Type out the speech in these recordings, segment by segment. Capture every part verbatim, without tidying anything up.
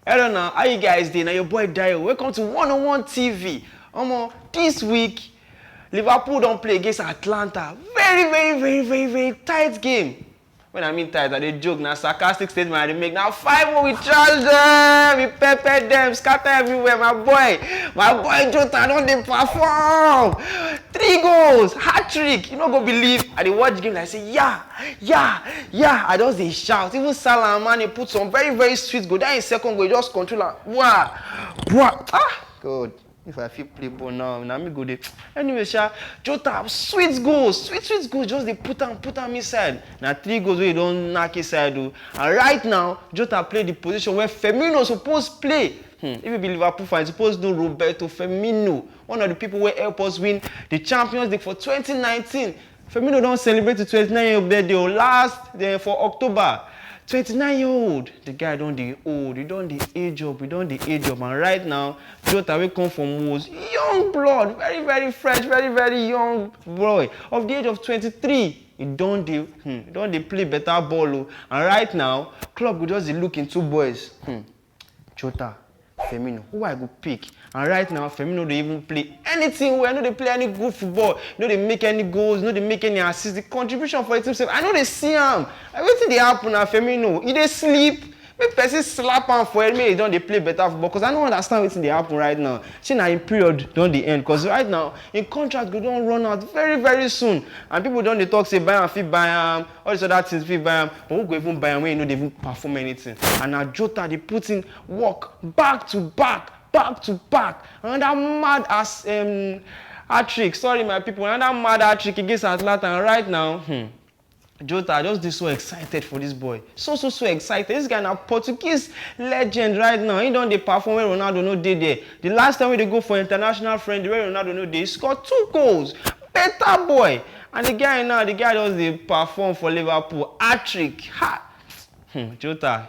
Hello now, how you guys dey? Na your boy Dayo. Welcome to one oh one T V. Omo, this week, Liverpool don play against Atalanta. Very, very, very, very, very tight game. When I mean tight, I dey joke. Na sarcastic statement I dey make. Na five oh we trash dem, we pepper dem, scatter everywhere. My boy, my boy Jota don dey perform. Three goals, hat trick. You no go believe. I dey watch game like say, yeah, yeah, yeah. I just dey shout. Even Salah and Mane put some very, very sweet goal. That is second goal. He just control am. Wow, wow. Ah, God. If I fit play ball now, na me go dey. Anyway, sha, Jota, sweet goal, sweet, sweet goal. Just dey put am, put am inside. Na three goals wey he don knack inside o. And right now, Jota play the position where Firmino suppose play. Hmm, if you be Liverpool fan, you suppose know Roberto Firmino, one of the people wey help us win the Champions League for twenty nineteen. Firmino don celebrate the twenty-nine year old birthday o last, eh, for October. Twenty-nine year old, the guy don dey old, he don dey age up, he don dey age up, and right now, Jota wey come from Wolves, young blood, very, very fresh, very, very young boy, of the age of twenty-three, he don dey, hmm, he don dey play better ball o. And right now, club go just dey look in two boys. Hmm. Jota, Firmino, who I go pick? And right now, Firmino dey even play anything well, no dey play any good football, no dey make any goals, no dey make any assists. The contribution for the team sef, I no dey see am. Wetin dey happen na Firmino? E dey sleep? Make person slap am for head, make e don dey play better football, 'cause I no understand wetin dey happen right now. Shey na im period don dey end? 'Cause right now, im contract go don run out very, very soon, and people don dey talk say Bayern fit buy am, all these other things fit buy am, but who go even buy am when e no dey even perform anything? And na Jota dey put in work back to back, back to back. Another mad as, um, hat trick. Sorry, my people. Another mad hat trick against Atalanta. And right now, hmm, Jota, I just dey so excited for this boy. So, so, so excited. This guy na Portuguese legend right now. He don dey perform when Ronaldo no dey there. The last time wey dey go for international friendly, when Ronaldo no dey, he score two goals. Better boy. And the guy now, the guy just dey perform for Liverpool. Hat trick. Ha! Hmm, Jota,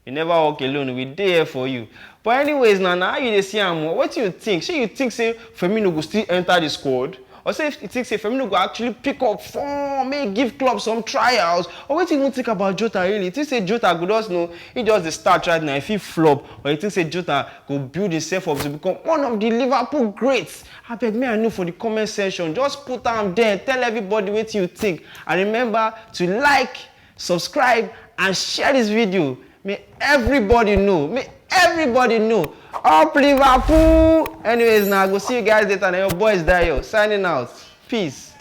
you never walk alone. We dey here for you. But anyways, na, na how you dey see am o? Wetin you think? Shey you think say Firmino go still enter the squad? Or say you think say Firmino go actually pick up form, make give club some trials? Or wetin you even think about Jota really? You think say Jota go just know, he just dey start right now, if he flop? Or you think say Jota go build himself up to become one of the Liverpool greats? Abeg, make I know for the comment section. Just put am there, tell everybody wetin you think. And remember to like, subscribe, and share this video. Make everybody know. Make everybody know. Up Liverpool! Anyways, now I go see you guys later. Now your boys Dayo signing out. Peace.